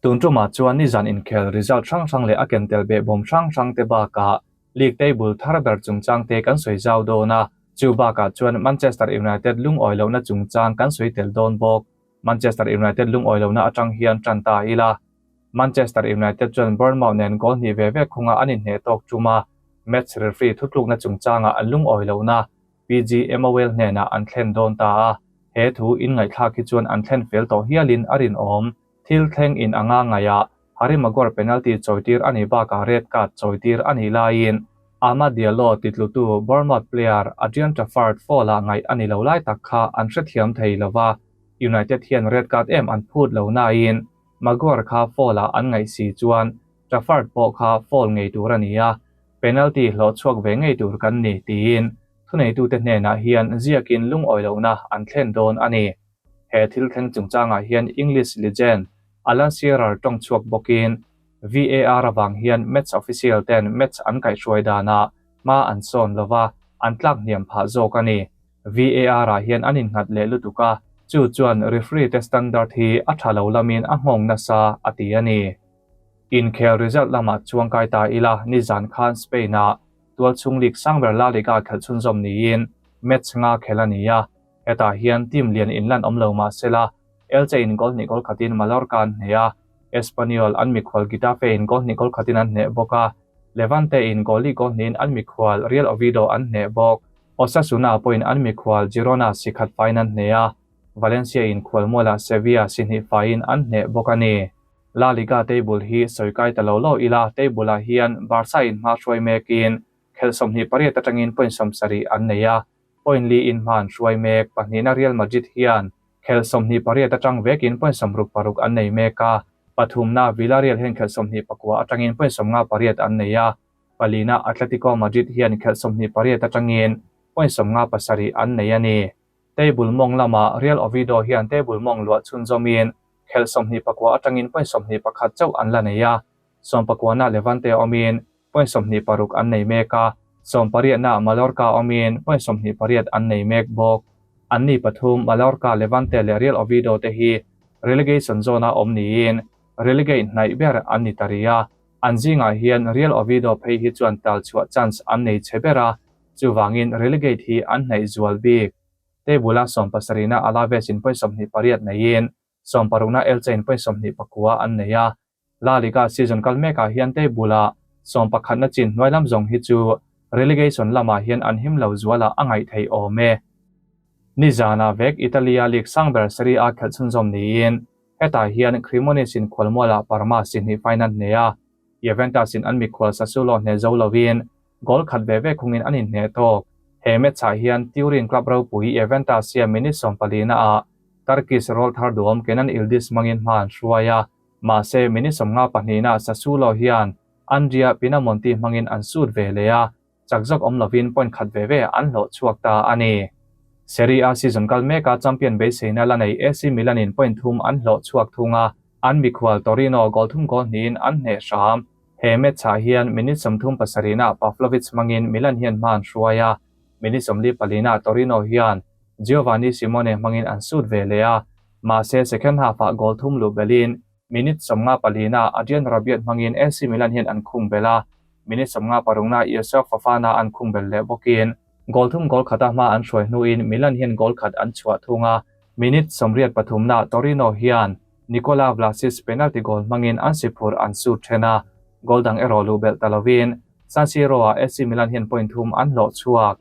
Tun tumah chuan nizan inkhel result hrang hrang leh a ken tel behbawm hrang hrang te bakah league table thar ber chungchang te kan sawi zau dawn a, chu bakah chuan Manchester United lungawi lohna chungchang kan sawi tel dawn bawk. Manchester United lungawi lohna atang hian tan ta ila. Manchester United chuan Bournemouth nen goal hnih ve ve khunga an inhneh tawk tum a, match referee thutlukna chungchangah an lungawi lohna PGMOL hnenah an thlen dawn ta a, he thu inngaihthlak hi chuan an thlen fel tawh hialin a rinawm. Thil thleng in anga ngaihah Harry Maguire penalty chawitir a nih bakah red card chawitir a nih laiin Amad Diallo titlutu Bournemouth player Adrian Truffert foul-ah ngaih a ni lo lai tak kha an hrethiam thei lo va, United hian red card em an phut lo nain Maguire kha foul-ah an ngaih si chuan Truffert pawh kha foul ngei tur a ni a, penalty hlawh chhuak ve ngei tur kan ni tiin thuneitute hnenah hian ziakin lungawi lohna an thlen dawn a ni. He thil thleng chungchangah hian English legend Alan Shearer tawng chhuak bawkin VAR avang hian match official ten match an kaihhruai danah hma an sawn lova, an tlak hniam phah zawk a ni. VAR-ah hian an innghat leh lutuk a, chu chuan referee te standard hi a tha lo lamin a nghawng nasa a ti a ni. Inkhel result lamah chuang kai ta ila nizan khan Spain-ah tualchhung league sang ber La Liga khelh chhunzawm niin match nga khelh a ni a, Hetah hian team lian inlan awm lo mah sela, Elche in goal hnih goal khatin Mallorca an hneh a, Espanyol an mikhual Getafe in goal hnih goal khatin an hneh bawk a, Levante in goal li goal hnihin an mikhual Real Oviedo an hneh bawk. Osasuna pawhin an mikhual Girona si khat faiin an hneh a, Valencia in khualmualah Sevilla si hnih faiin an hneh bawk a ni. La Liga table hi sawi kai ta lo lo ila, table-ah hian Barca in hma hruai mekin khelh 28 atangin point 70 an nei a, Point li in hma an hruai mek. Pahnihna Real Madrid hian khelh 28 atang vekin point 66 an nei mek a, pathumna Villarreal hian khelh 29 atangin point 58 an nei a, palina Atletico Madrid hian khelh 28 atangin point 57 an nei a ni. Table mawng lamah Real Oviedo hian table mawng luah chhunzawmin khelh 29 atangin point 21 chauh an la nei a, sawmpakuana Levante awmin point 26 an nei mek a, sawmpariatna Mallorca awmin point 28 an nei mek bawk. Anni pathum, Mallorca, Levante leh Real Oviedo te hi relegation zone-a awm niin relegate hnaih ber an ni ta rih a, an zingah hian Real Oviedo phei hi chuan tal chhuah chance an nei chhe ber a, chuvangin relegate hi an hnaih zual bik. Table-a sawmpasarihna Alaves in point 28 neiin sawmparukna Elche in point 29 an nei a, La Liga season kal mekah hian table-ah sawmpakhatna chin hnuai lam zawng hi chu relegation lamah hian an him lo zualah a ngaih theih awm e. Nizanah vek Italy-a league sang ber Serie A khelh chhunzawm niin hetah hian Cremonese in khualmualah Parma si hnih final hneh a, Juventus in an mikhual Sassuolo hneh zo lovin goal khat ve ve khungin an inhneh tawk. He match-ah hian Turin club ropui Juventus hian minute sawmpalina ah Turkish rawlthar duhawm Kenan Yildiz hmangin hma an hruai a, Mahse, minute 52 na Sassuolo hian Andrea Pinamonti hmangin an sut ve leh a, chak zawk awm lovin point khat ve ve an hlawh chhuak ta a ni. Serie A season kal meka champion beiseina la nei AC Milan-in point thum an hlawh chhuak thung a, an mikhual Torino goal thum goal hnihin an hneh hram. He match-ah hian minute 37 na Pavlovic hmangin Milan hian hma an hruai a, minute 44 na Torino hian Giovanni Simone hmangin an sut ve leh a, Mahse, second half-ah goal thum luh belhin minute 54 na Adrien Rabiot hmangin AC Milan hian an khung bel a, minute 56 na Youssouf Fofana an khung bel leh bawkin goal thum goal khata hma an hruai hnuin Milan hian goal khat an chhuah thung a, minute 83 na Torino hian Nikola Vlasic penalty goal hmangin an si phur an sut then a, goal dang erawh luh belh ta lovin San Siro-ah AC Milan hian point thum an hlawh chhuak.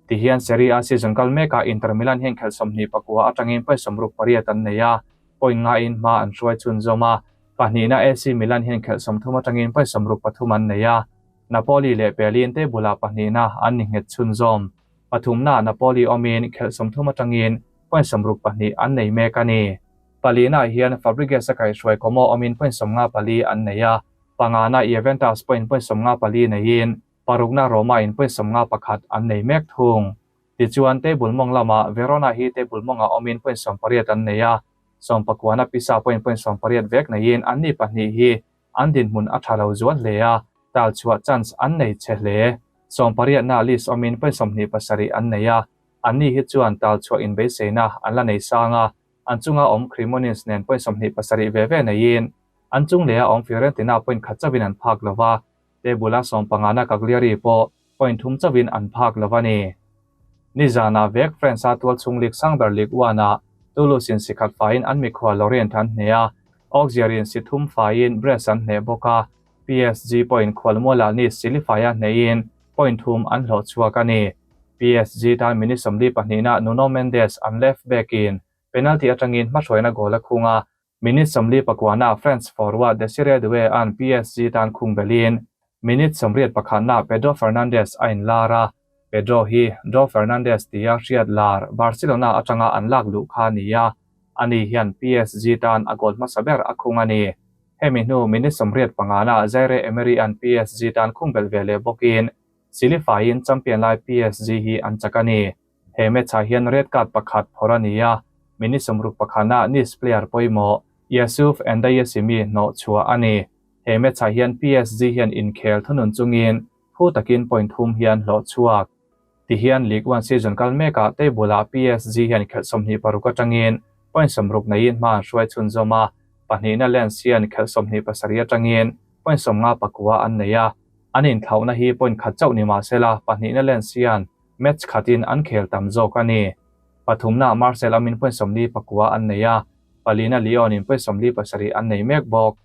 Tihian Serie A season kal mekah Inter Milan hian khelh 29 atangin point 68 an nei a, point ngain hma an hruai chhunzawm a. Pahnihna AC Milan hian khelh 30 atangin point 63 an nei a, Napoli leh Berlin table-ah pahnihna an ni nghet chhunzawm. Pathumnaah Napoli awmin khelh 30 atangin point 62 an nei mek a ni. Palinaah hian Fabregas a kaihhruai Como awmin point 54 an nei a, pangana Juventus pawhin point 54 neiin Parukna Roma in point 51 an nei mek thung. Tichuan, table mawng lamah Verona hi table mawngah awmin point 18 an nei a, sawmpakuana Pisa pawhin point 18 vek neiin anni pahnih hi an dinhmun a tha lo zual hle a, tal chhuah chance an nei che hle. Sawmpariatna list awmin point 27 an nei a, anni hi chuan tal chhuah inbeiseina an la nei sang a, an chunga awm Cremonese nen point 27 ve ve neiin. An chung leh a awm Fiorentina point khat chauhin an phak lo va, table-a sawmpangana Cagliari pawh point thum chauhin an phak lo a ni. Nizanah vek France-a tualchhung league sang ber Ligue 1-ah Toulouse-in si khat faiin an mikhual Lorient an hneh a, Auxerre-in si thum faiin Brest an hneh bawk a, PSG pawhin khualmualah Nice Silifaia hnehin point thum an hlawh chhuak a ni. PSG tan minute 42-ah Nuno Mendes an left back-in penalty atangin hmahruaina goal a khung a, Minute 49-ah France forward Desire Doue-a'n PSG tan khung belhin minute 81-ah Pedro Fernandes a inlar a, Pedro hi Dro Fernandes tia hriat lar Barcelona atanga an lak luh kha a ni a, ani hian PSG tan a goal hmasa ber a khung a ni. Hemi hnu minute 85-ah Zaire Emery-a'n PSG tan khung belh ve leh bawkin Silifaiin champion lai PSG hi an chak a ni. He match-ah hian red card pakhat phawrh a ni a, minute 61-ah Nice player pawimawh Youssouf Ndayishimiye hnawh chhuah a ni. He match-ah hian PSG hian inkhel thunun chungin phu takin point thum hian hlawh chhuak. Tihian Ligue 1 season kal mekah table-ah PSG hian khelh 26 atangin point 60 neiin hma an hruai chhunzawm a, pahnihna Lens hian khelh 27 atangin point 59 an nei a. An inthlauhna hi point khat chauh ni mah sela pahnihna Lens hian Match khatin an khel tam zawk a ni. Pathumna Marseille amin point 49 an nei a, palina Lyon in point 47 an nei mek bawk.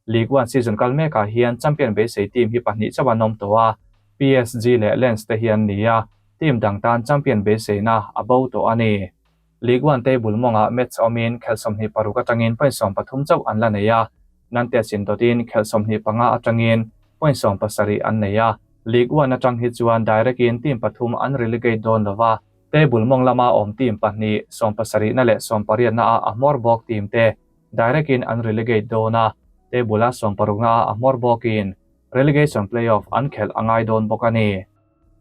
Ligue 1 season kal mekah hian champion beisei team hi pahnih chauh an awm tawh a, PSG leh Lens te hi an ni a, team dang tan champion beiseina a bo tawh a ni. Ligue 1 table mawngah match awmin khelh 26 atangin point 13 chauh an la nei a, Nantes in dawtin khelh 25 atangin point 17 an nei a. Ligue 1 atang hi chuan direct in team pathum an relegate dawn lo va, table mawng lama awm team pahnih, 70 na leh 80 na ah a hmawr bawk team te direct in an relegate dawn a, table a 60 na ah a hmawr bawkin relegation playoff an khelh a ngai dawn bawk a ni.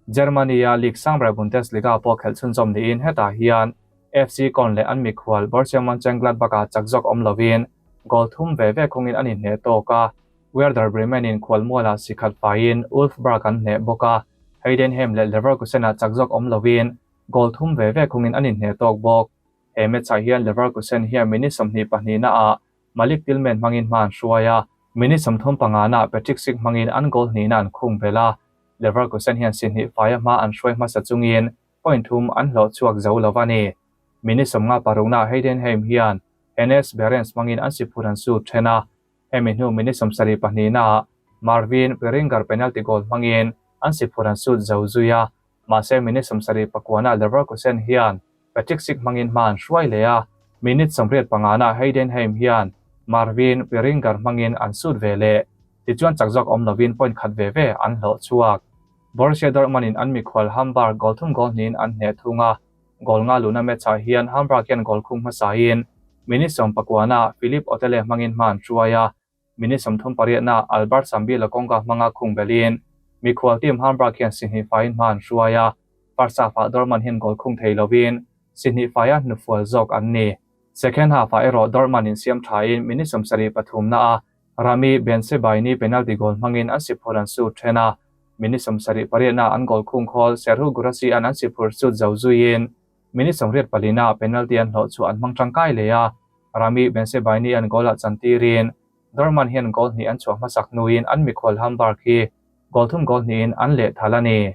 Germany-a league sang ber Bundesliga pawh khelh chhunzawm niin hetah hian FC Köln leh an mikhual Borussia Mönchengladbach-ah chak zawk awm lovin goal thum ve ve khungin an inhneh tawk a, Werder Bremen-in khualmualah si khat faiin Wolfsburg an hneh bawk a, Heidenheim leh Leverkusen-ah chak zawk awm lovin goal thum ve ve khungin an inhneh tawk bawk. He match-ah hian Leverkusen hian minute 22-ah Malik Tillman hmangin hma an hruai a, minute 35-ah Patrick Schick hmangin an goal hnihna an khung belh a, Leverkusen hian si hnih faia hma an hruai hmasa chungin point thum an hlawh chhuak zo lo a ni. Minute 56-ah Heidenheim hian Enes Behrens hmangin an siphur an sut then a, hemi hnu minute 72-ah Marvin Pieringer penalty goal hmangin an siphur an sut zo zui a, mahse minute 79-ah Leverkusen hian Patrick Schick hmangin hma an hruai leh a, minute 85-ah Heidenheim hian Marvin Pieringer hmangin an sut ve leh. Tichuan chak zawk awm lovin point khat ve ve an hlawh chhuak. Borussia Dortmund-in an mikhual Hamburg goal thum goal hnihin an hneh thung a, goal nga luhna match-ah hian Hamburg hian goal khung hmasain minute 19-ah Philipp Otele hmangin hma an hruai a, minute 38-ah Albert Sambi Lokonga hmanga khung belhin mikhual team Hamburg hian si hnih faiin hma an hruai a, first half-ah Dortmund hian goal khung thei lovin si hnih faia hnufual zawk an ni. Second half-ah erawh Dortmund insiam thain minute 73-naah Ramy Bensebaini penalty goal hmangin an siphur an sut then a, minute 78-ah an goal khung khawl Serhou Guirassy-a'n an siphur sut zo zuiin minute 84-ah penalty an hlawh chu an hmang tangkai leh a, Ramy Bensebaini-a'n goal-ah chantirin Dortmund hian goal hnih an chhuah hmasak hnuin an mikhual Hamburg hi goal thum goal hnihin an lehthal a ni.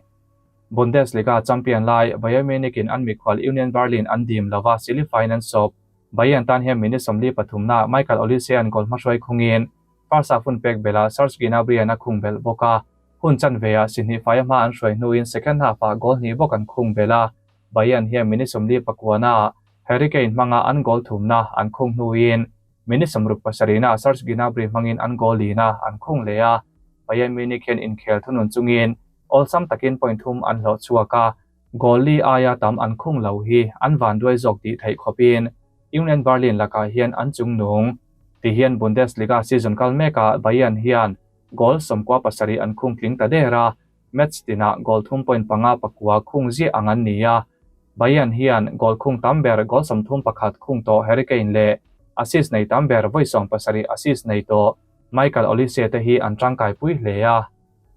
Bundesliga champion lai Bayern Munich-in an mikhual Union Berlin an dim lova silifain an sawp. Bayern tan hian minute 43-naah Michael Olise-a'n goal hmahruai khungin first half hun pek belhah Serge Gnabry-a'n a khung belh bawk a. Hun chanveah si hnih faia hma an hruai hnuin second half-ah goal hnih bawk an khung belh a. Bayern hian minute 49-ah Harry Kane hmanga an goal thumna an khung hnuin minute 67-naah Serge Gnabry hmangin an goal lina an khung leh a. Bayern Munich hian inkhel thunun chungin awlsam takin point thum an hlawh chhuak a. Goal li aia tam an khung lo hi an van duai zawk tih theih khawpin Union Berlin lakah hian an chung nung. Tihian Bundesliga season kal mekah Bayern hian goal 97 an khung tling ta der a, match tinah goal thum point panga pakua khung ziah ang an ni a. Bayern hian goal khung tam ber goal 31 khung tawh Harry Kane leh assist nei tam ber vawi 70 assist nei tawh Michael Olise te hi an tangkai pui hle a.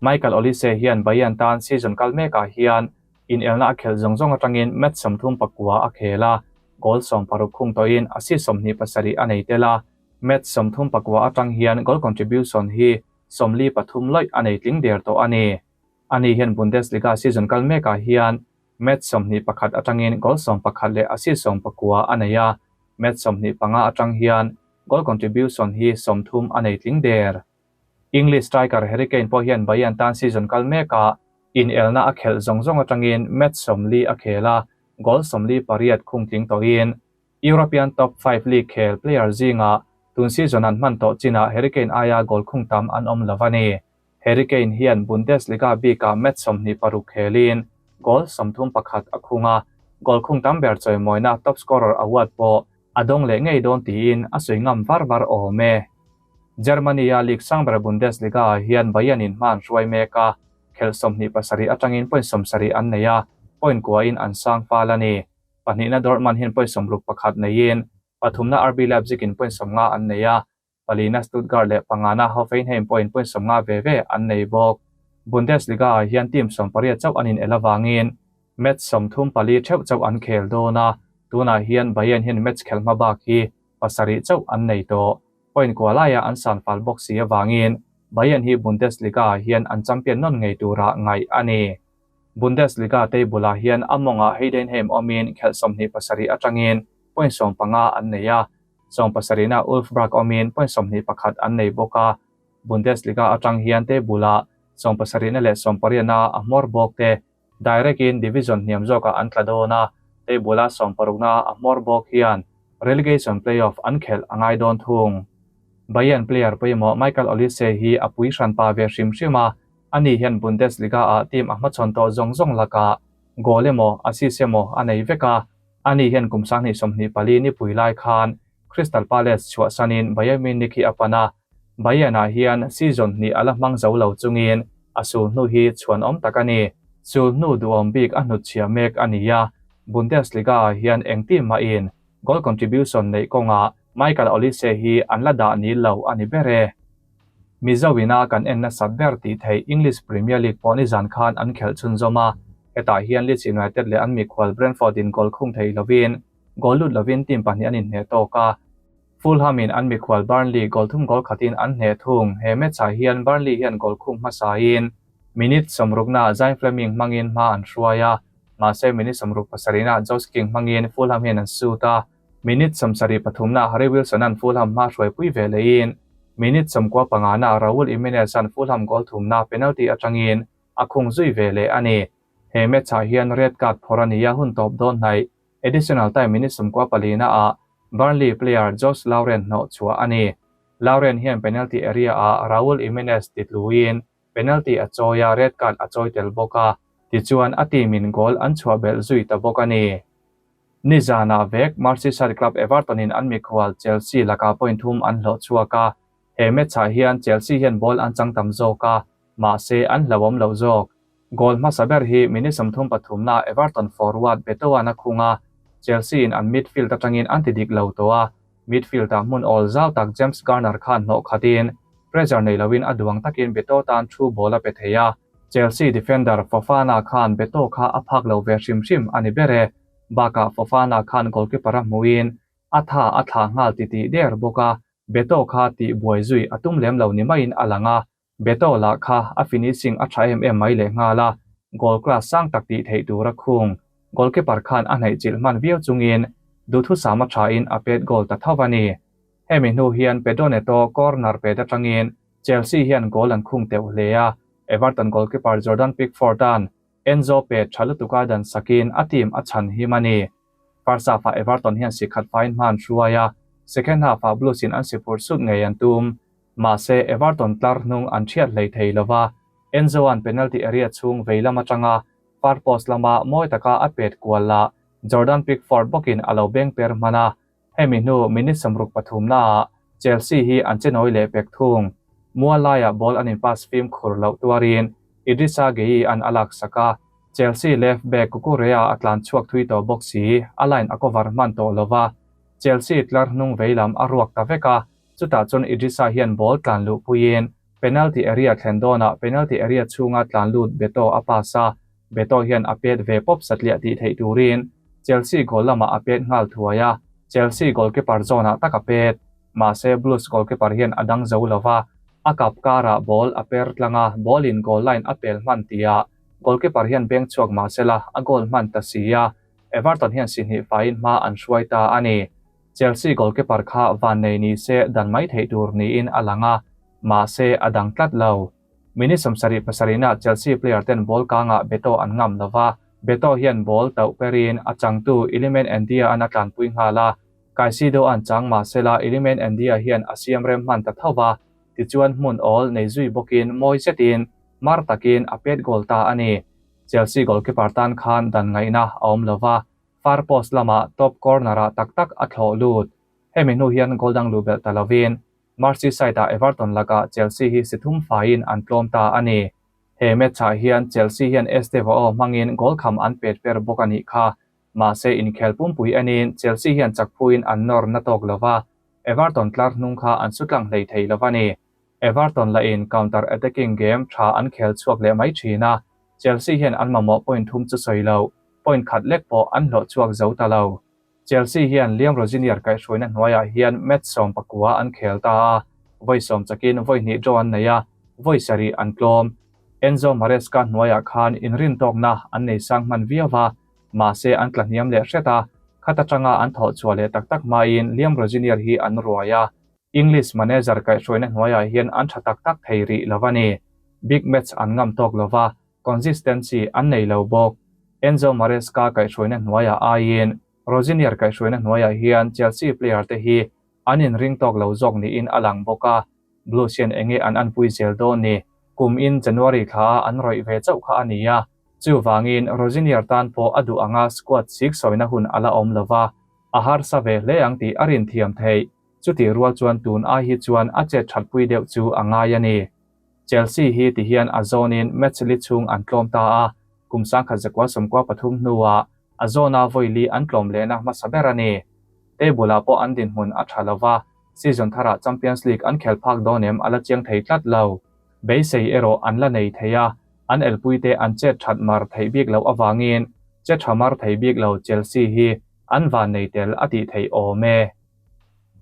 Michael Olise hian Bayern tan season kal mekah hian inelna a khelh zawng zawng atangin match 39 a khel a, goal 60 khung tawhin assist 27 a nei tel a. Match 34 atang hian goal contribution hi 43 lawih a nei tling der tawh a ni. Ani hian Bundesliga season kal mekah hian match 21 atangin goal 11 leh assist 19 a nei a, match 25 atang hian goal contribution hi 30 a nei tling der. English striker Harry Kane pawh hian Bayern tan season kal mekah inelna a khelh zawng zawng atangin match 40 a khel a, goal 48 khung tling tawhin European top five league khel player zingah tun season an hman tawh chinah Harry Kane aia goal khung tam an awm lo a ni. Harry Kane hian Bundesliga bikah match 26 khelin goal 31 a khung a, goal khung tam ber chawimawina top scorer award pawh a dawng leh ngei dawn tiin a sawi ngam var var awm e. Germany-a league sang ber Bundesliga-ah hian Bayern-in hma an hruai mek a, khelh 27 atangin point 70 an nei a, point kuain an sang fal a ni. Pahnihna Dortmund hian point 61 neiin pathumna RB Leipzig in point 50 an nei a, palina Stuttgart leh pangana Hoffenheim pawhin point 50 ve ve an nei bawk. Bundesliga-ah hian team 18 chauh an inel avangin match 34 theuh chauh an khel dawn a, tunah hian Bayern hian match khelh hma bak hi pasarih chauh an nei tawh. Point kua laia an san fal bawk si avangin Bayern hi Bundesliga-ah hian an champion nawn ngei tura ngaih a ni. Bundesliga table-ah hian a mawngah Heidenheim awmin khelh 27 atangin point 15 an nei a, 17-na Wolfsburg awmin point 21 an nei bawk a. Bundesliga atang hian table-ah 17-na leh 18-na a hmawr bawk te direct-in division hniam zawkah an tla dawn a, table-a 16-na a hmawr bawk hian relegation play-off an khelh a ngai dawn thung. Bayern player pawimawh Michael Olise hi a pui hranpa ve hrim hrim a, ani hian Bundesliga-ah team a hmachhawn tawh zawng zawng lakah goal emaw assist emaw a nei vek a, ani hian kum 2024 nipui lai khan Crystal Palace chhuahsanin Bayern Munich hi a pan a, Bayern-ah hian season hnih a la hmang zo lo chungin a sul hnu hi chhuanawm tak a ni. Sul hnu duhawm bik a hnutchhiah mek a ni a, Bundesliga-ah hian eng team mahin goal contribution neih kawngah Michael Olise hi an la dah nil lo a ni ber e. Mizo ina kan en nasat ber tih theih English Premier League pawh nizan khan an khelh chhunzawm a, hetah hian Leeds United leh an mikhual Brentford in goal khung thei lovin goal lut lovin team pahnih an inhneh tawk a. Fulham in an mikhual Burnley goal thum goal khatin an hneh thung. He match ah hian Burnley hian goal khung hmasain minute 60 na Zian Flemming hmangin hma an hruai a, mahse minute 67 ah Josh King hmangin Fulham hian an sut a. Minute 73 na Harry Wilson an Fulham hma hruaipui ve lehin minute 95 na Raul Jimenez an Fulham goal thumna penalty atangin a khung zui ve leh a ni. He match ah hian red card phawrh a ni a, hun tawp dawn hnaih additional time minute 94 na ah Burnley player Josh Laurent hnawh chhuah a ni. Laurent hian penalty area ah Raul Jimenez titluin penalty a chawi a, red card a chawi tel bawk a, tichuan a team in goal an chhuah belh zui ta bawk a ni. Nizanah vek Merseyside club Everton in an mikhual Chelsea lakah point thum an hlawh chhuak a, he match ah hian Chelsea hian ball an chang tam zawk a, mahse an hlauhawm loh zawk. Goal hmasa ber hi minute 33 na Everton forward Beto-a'n a khung a, Chelsea in an midfield atangin an ti dik lo tawh a, midfield ah hmun awl zau tak James Garner khan hnawh khatin pressure nei loin a duang takin Beto tan thu ball a pe thei a, Chelsea defender Fofana khan Beto kha a phak lo ve hrim hrim a ni ber e. Bakah Fofana khan goalkeeper a hmuhin a tha a thlah nghal titih der bawk a, Beto kha tih buai zui a tum lem lo ni maiin a lang a, Beto lah kha a finishing a tha em em mai leh nghal a, goal class sang tak tih theih tur a khung. Goalkeeper khan a hnaih chilh hman viau chungin duhthusam a thain a pet goal ta tho a ni. Hemi hnu hian Pedro Neto corner pet atangin Chelsea hian goal an khung teuh hle a, Everton goalkeeper Jordan Pickford-a'n Enzo pet tha lutuka dan sakin a team a chhan him a ni. First half-ah Everton hian si khat faiin hma an hruai a, second half-ah Blues in an si phur sut ngei an tum. Mahse, Everton tlar hnung an thiat hlei thei lova, Enzo-a'n penalty area chhung vei lam atanga far post lama mawi taka a pet kual lah Jordan Pickford bawkin a lo beng per hman a. Hemi hnu minute 63 naah Chelsea hi an che nawi leh pek thung. Mual laiah ball an in pass fimkhur loh tuarin Idrissa Gueye an a lak sak a, Chelsea left back Cucurella a tlan chhuak thui tawh bawk si, a line a cover hman tawh lova, Chelsea tlar hnung vei lam a ruak ta vek a, chutah chuan Idrissa hian ball tlan luh puiin penalty area thlen dawnah penalty area chhunga tlan lut Beto a pass a, Beto hian a pet ve pawp satliah tih theih turin Chelsea goal lamah a pet nghal thuai a, Chelsea goalkeeper zawnah tak a pet. Mahse Blues goalkeeper hian a dang zo lo va, a kap karah ball a per tlang a, ball in goal line a pel hman tihah goalkeeper hian beng chhuak mahsela a goal hman ta si a, Everton hian si hnih faiin hma an hruai ta a ni. Chelsea goalkeeper kha vannei ni se dan mai theih tur niin a lang a, mahse a dang tlat lo. Minute 77 nah Chelsea player ten ball kangah Beto an ngam lo va, Beto hian ball tauh perin a changtu Iliman Ndiaye an a tlanpui nghal a, Caicedo an chang mahsela Iliman Ndiaye hian a siam rem hman ta tho va, tichuan hmun awl nei zui bawkin mawi zetin mar takin a pet goal ta a ni. Chelsea goalkeeper tan khan dan ngaihna a awm lo va, far post lamah top corner-ah tak tak a thlawh lut. Hemi hnu hian goal dang luh belh ta lovin Merseyside-ah Everton lakah Chelsea hi si thum faiin an tlawm ta a ni. He match-ah hian Chelsea hian Estevao hmangin goal kham an pet per bawk a nih kha. Mahse inkhel pumpui enin Chelsea hian chakphuin an nawr na tawk lo va, Everton tlar hnung kha an su tlang hlei thei lo a ni. Everton lahin counter attacking game tha an khel chhuak leh mai thin a, Chelsea hian an mamawh point thum chu sawi lo, point khat lek pawh an hlawh chhuak zo ta lo. Chelsea hian Liam Rosenior kaihhruaina hnuaiah hian match 19 an khel ta a, vawi sawm chakin vawi hnih draw an nei a, vawi sarih an tlawm. Enzo Maresca hnuaiah khan inrintawkna an nei sang hman viau va, mahse an tla hniam leh hret a, khat atanga an thawh chhuah leh tak tak hmain Liam Rosenior hi an ruai a. English manager kaihhruaina hnuaiah hian an tha tak tak thei rih lo a ni. Big match an ngam tawk lo va, consistency an nei lo bawk. Enzo Maresca kaihhruaina hnuaiah aiin Rosenior kaihhruaina hnuaiah hian Chelsea player te hi an inring tawk lo zawk niin a lang bawk a, Blues hian enge an anpui zel dawn ni? Kum in January thla a an rawih ve chauh kha a ni a, chuvangin Rosenior tan pawh a duh anga squad sik sawina hun a la awm lo va, a harsa ve hle ang tih a rinthiam theih. Chutih rual chuan tun ai hi chuan a chet thatpui deuh chu a ngai a ni. Chelsea hi ti hian a zawnin match li chhung an tlawm ta a, kum 1993 hnuah a zawna vawi li an tlawm lehna hmasa ber a ni. Table-ah pawh an dinhmun a tha lo va, season tharah Champions League an khel phak dawn em a la chiang thei tlat lo. Beisei erawh an la nei thei a, an elpuite an chet that mar theih bik loh avangin che tha mar thei bik lo Chelsea hi an van nei tel a tih theih awm e.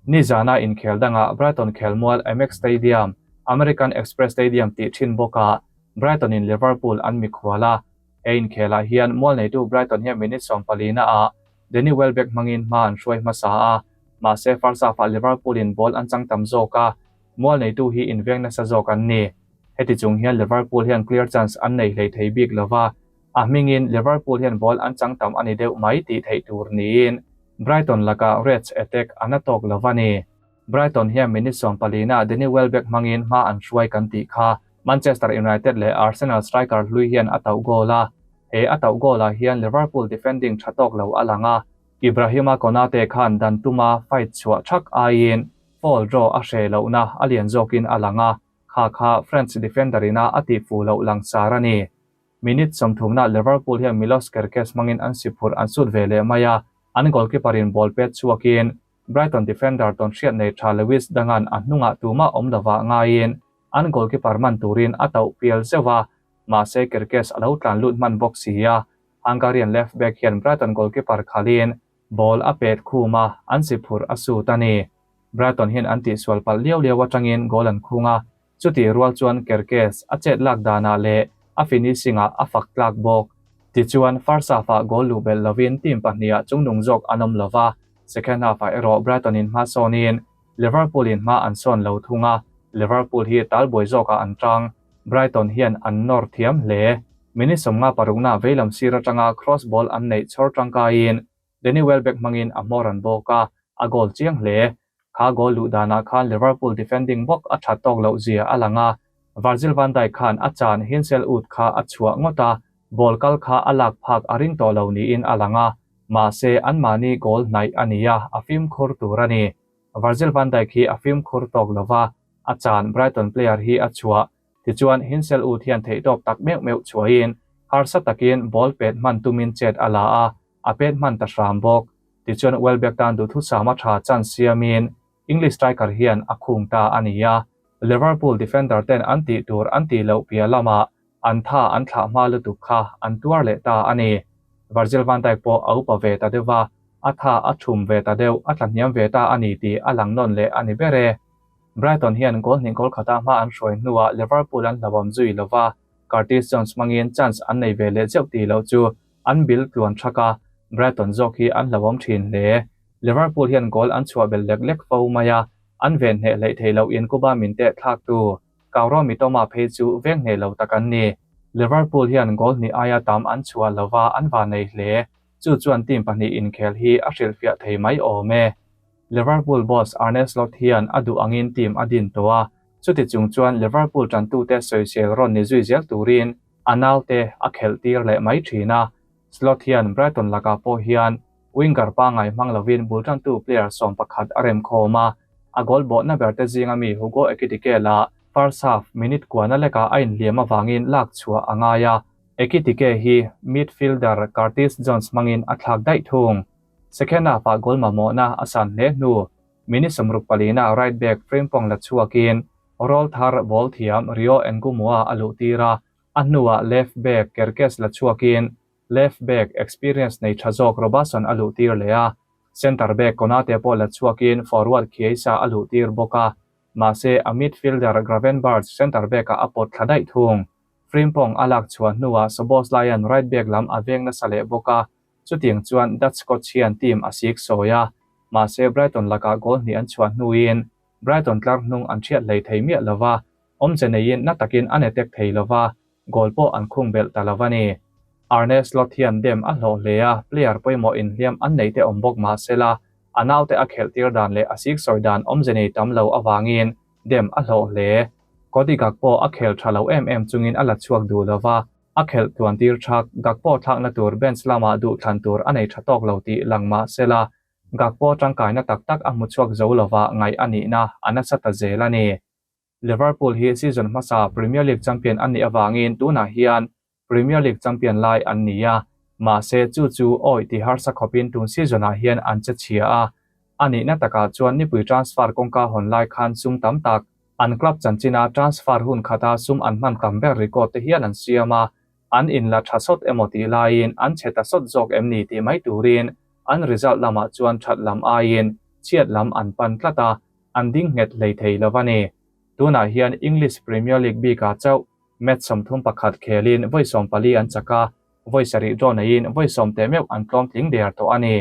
Nizana inkhel dangah Brighton khelmual Amex Stadium, American Express Stadium tih thin bawkah Brighton-in Liverpool an mikhual a. He inkhelah hian mual neitu Brighton hian minute 14 ah Danny Welbeck hmangin hma an hruai hmasa a, mahse first half-ah Liverpool-in ball an chang tam zawk a, mual neitu hi inveng nasa zawk an ni. Heti chung hian Liverpool hian clear chance an nei hlei thei bik lova, a hmingin Liverpool hian ball an chang tam a ni deuh mai tih theih tur niin Brighton lakah Reds attack a na tawk lo a ni. Brighton hian minute 14 ah Danny Welbeck hmangin hma an hruai kan tih kha Manchester United leh Arsenal striker hlui hian a tauh goal a, he a tauh goal ah hian Liverpool defending tha tawk lo a lang a, Ibrahima Konate khan dan tuma fight chhuah thak aiin foul draw a hreh lohna a lian zawkin a lang a, kha kha French defender ina a tih fuh loh langsar a ni. Minute 30 nah Liverpool hian Milos Kerkez hmangin an si phurh an sut ve leh mai a, an goalkeeper in ball pet chhuakin Brighton defender tawn hriat nei tha Lewis Dungan a hnungah tumah awm lovah ngaiin an goalkeeper man turin a tauh pial zeuh a, mahse Kerkez a lo tlan lut hman bawk si a, Hungarian left back hian Brighton goalkeeper khalin ball a pet khum a, an si phurh a sut a ni. Brighton hian an tihsual palh liau liau atangin goal an khung a, chutih rual chuan Kerkez a chet lak danah leh a finishing-ah a fak tlak bawk. Tichuan, first half-ah goal luh belh lovin team pahniha chungnung zawk an awm lo va, second half-ah erawh Brighton-in hma sawnin Liverpool-in hma an sawn lo thung a, Liverpool hi talbuai zawkah an tang. Brighton hian an nawr thiam hle. Minute 56 veilam sir atanga cross ball an neih chhawr tangkaiin Danny Welbeck hmangin a hmawr an bawk a, a goal chiang hle. Kha goal luh danah khan Liverpool defending bawk a that tawk loh zia a lang a, Virgil van Dijk khan a chan Hinshelwood kha a chhuah ngawt a, ball kal kha a lak phak a ring tawh lo niin a lang a, mahse anmahni goal hnaih a ni a, a fimkhur tur a ni. Virgil van Dijk hi a fimkhur tawk lo va, a chan Brighton player hi a chhuah. Tichuan Hinshelwood hian theihtawp tak meuh meuh chhuahin harsa takin ball pet hman tumin chet a la a, a pet hman ta hram bawk. Tichuan Welbeck tan duhthusam a tha chance siamin English striker hian a khung ta a ni a, Liverpool defender ten an tih tur an tih loh piah lamah an tha an thlah hma lutuk kha an tuar leh ta a ni. Virgil van Dijk pawh a upa ve ta deuh a, A tha a thum ve ta deuh, a tlahniam ve ta a ni tih a lang nawn leh a ni ber e. Brighton hian goal hnih goal khata hma an hruai hnuah Liverpool an hlauhawm zui lo va, Curtis Jones hmangin chance an nei ve leh zeuh tih loh chu an bil tluan thak a, Brighton zawk hi an hlauhawm thin hle. Liverpool hian goal an chhuah belh lek lek fo mai a, an ven hneh hleih theih loh in Kuba min teh thlaktu Kauro Mitoma phei chu veng hneh lo tak an ni. Liverpool hian goal hnih aia tam an chhuah lo va, an va nei hle. Chu chuan team pahnih inkhel hi a hrilhfiah thei mai awm e. Liverpool boss Arne Slot hian a duh angin team a din tawh a, chuti chung chuan Liverpool tantute sawisel rawn ni zui zel turin a naute a khelh tir leh mai thin a. Slot hian Brighton lakah pawh hian winger pangngai hmang lovin bul tantu player 11 a remkhawm a, a goal bawhna berte zinga mi Hugo Ekitike lah first half minute kuana lekah a inhliam avangin lak chhuah a ngai a, Ekitike hi midfielder Curtis Jones hmangin a thlak daih thung. Second half-ah goal mamawhna a san hle hnu, minute 64 na right back Frimpong la chhuakin rawlthar ball thiam Rio Ngumoha a luhtir a, a hnuah left back Kerkez la chhuakin left back experience nei tha zawk Robertson a luhtir leh a, centre back Konate pawh la chhuakin forward Chiesa a luhtir bawk a, mahse a midfielder Gravenberch centre back-ah a pawt thla daih thung. Frimpong a lak chhuah hnuah Szoboszlaia'n right back lam a veng nasa leh bawk a, Chutiang chuan Dutch coach hian team a sik sawi a, mahse Brighton lakah goal hnih an chhuah hnuin Brighton tlar hnung an hriat hlei thei miah lo va, awmze neiin na takin an attack thei lo va, goal pawh an khung belh ta lo a ni. Arne Slot hian dem a hlawh hle a, player pawimawh inhliam an nei te awm bawk mahsela a naute a khelh tir dan leh a sik sawi dan awmze nei tam lo avangin dem a hlawh hle. Cody Gakpo a khel tha lo em em chungin a la chhuak duh lo va, A khelh tluan tir thak, Gakpo thlakna tur bench lamah duh thlan tur a nei tha tawk lo tih lang mah sela, Gakpo tangkaina tak tak a hmu chhuak zo lova ngaih a nihna a nasa ta zel a ni. Liverpool hi season hmasa Premier League champion an nih avangin tunah hian Premier League champion lai an ni a, mahse chu chu awih ti harsa khawpin tun season-ah hian an che chhia a, a nihna takah chuan nipui transfer kawngka hawn lai khan sum tam tak An club chanchina transfer hun khata sum an hman tam ber record te hial an siam a, an inla tha sawt emaw tih laiin an chhe ta sawt zawk em ni tih mai turin an result lamah chuan that lam aiin chhiat lam an pan tlat a, an ding nghet hlei thei lo a ni. Tunah hian English Premier League bikah chauh match 31 khelin vawi 14 an chak a, vawi sarih draw neiin vawi sawm teh meuh an tlawm tling der tawh a ni.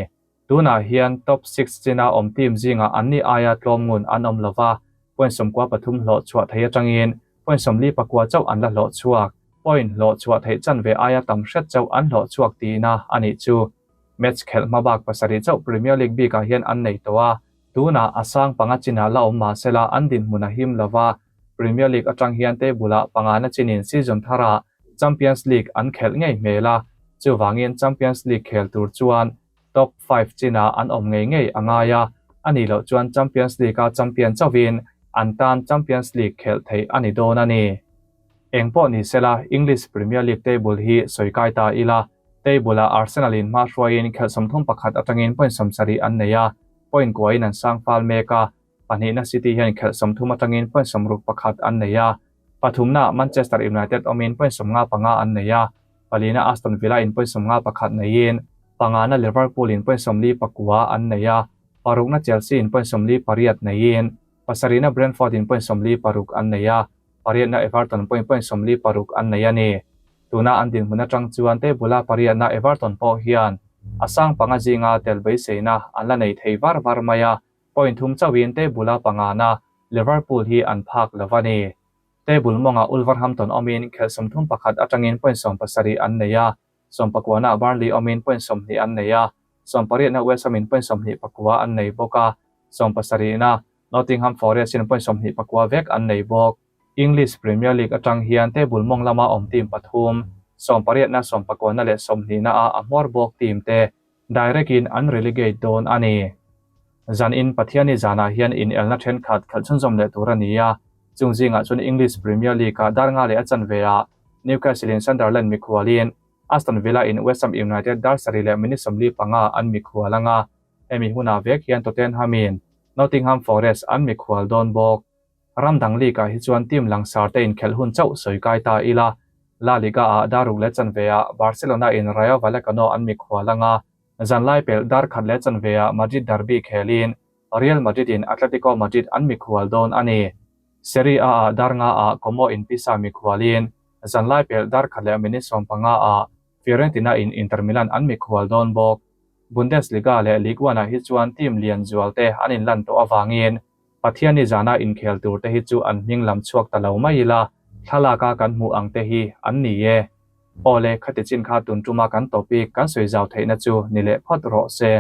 Tunah hian top six china awm team zingah anni aia tlawm ngun an awm lova, point 13 hlawh chhuah thei atangin point 44 chauh an la hlawh chhuak. Point hlawh chhuah theih chanve aia tam hret chauh an hlawh chhuak tihna a nih chu. Match khelh hma bak pasarih chauh Premier League bikah hian an nei tawh a, tunah a sang panga chinah la awm mahsela an dinhmun a him lova, Premier League atang hian table-ah pangana chinin season tharah Champions League an khelh ngei hmel a, chuvangin Champions League khel tur chuan Top five chinah an awm ngei ngei a ngai a, a nih loh chuan Champions League-a champion chauhin an tan Champions League khelh theih a ni dawn a ni. Eng pawh ni sela, English Premier League table hi sawi kai ta ila, table-ah Arsenal-in hma hruaiin khelh 31 atangin point 70 an nei a, point kuain an sang fal mek a, pahnihna City hian khelh 30 atangin point 61 an nei a, pathumnaah Manchester United awmin point 55 an nei a, palina Aston Villa in point 51 neiin pangana Liverpool in point 49 an nei a, parukna Chelsea in point 48 neiin pasarihna Brentford in point 46 an nei a, pariatna Everton pawhin point 46 an nei a ni. Tuna an dinhmun atang chuan table-a pariatna Everton pawh hian a sang panga zinga tel beiseina an la nei thei var var mai a, point thum chauhin table-a pangana Liverpool hi an phak lo a ni. Table mawngah Wolverhampton awmin khelh 31 atangin point 17 an nei a, sawmpakuana Burnley awmin point 20 an nei a, sawmpariatna West Ham in point 29 an nei bawk a, sawmpasarihna Nottingham Forest in point 29 vek an nei bawk. English Premier League atang hian table mawng lama awm team pathum, sawmpariatna, sawmpakuana leh sawmhnihna a a hmawr bawk team te direct in an relegate dawn a ni. Zan in Pathiani zanah hian inelna thenkhat khalh chhunzawm leh tur a ni a, chung zingah chuan English Premier League-ah dar nga leh a chanve ah Newcastle in Sunderland mikhualin Aston Villa in West Ham United dar sarih leh minute 45 an mikhual anga, hemi hunah vek hian Tottenham in Nottingham Forest an mikhual dawn bawk. Ram dang league-ah hi chuan team langsar te inkhelh hun chauh sawi kai ta ila, La Liga-ah dar ruk leh chanve ah Barcelona in Rayo Vallecano an mikhual anga, Zanlai pelh dar khat leh chanveah Madrid derby khelin Real Madrid in Atletico Madrid an mikhual dawn a ni. Serie A ah dar nga ah Como in Pisa mikhualin zanlai pelh dar khat leh minute 15 ah Fiorentina in Inter Milan an mikhual dawn bawk. Bundesliga leh Ligue 1 ah hi chuan team lian zual te an inlan tawh avangin Pathianni zana inkhel tur te hi chu an hming lam chhuak ta lo mai ila, thlalaka kan hmuh ang te hi an ni e. Awle, khati chin kha tun tuma kan topic kan sawi zau theihna chu ni leh phawt rawh se.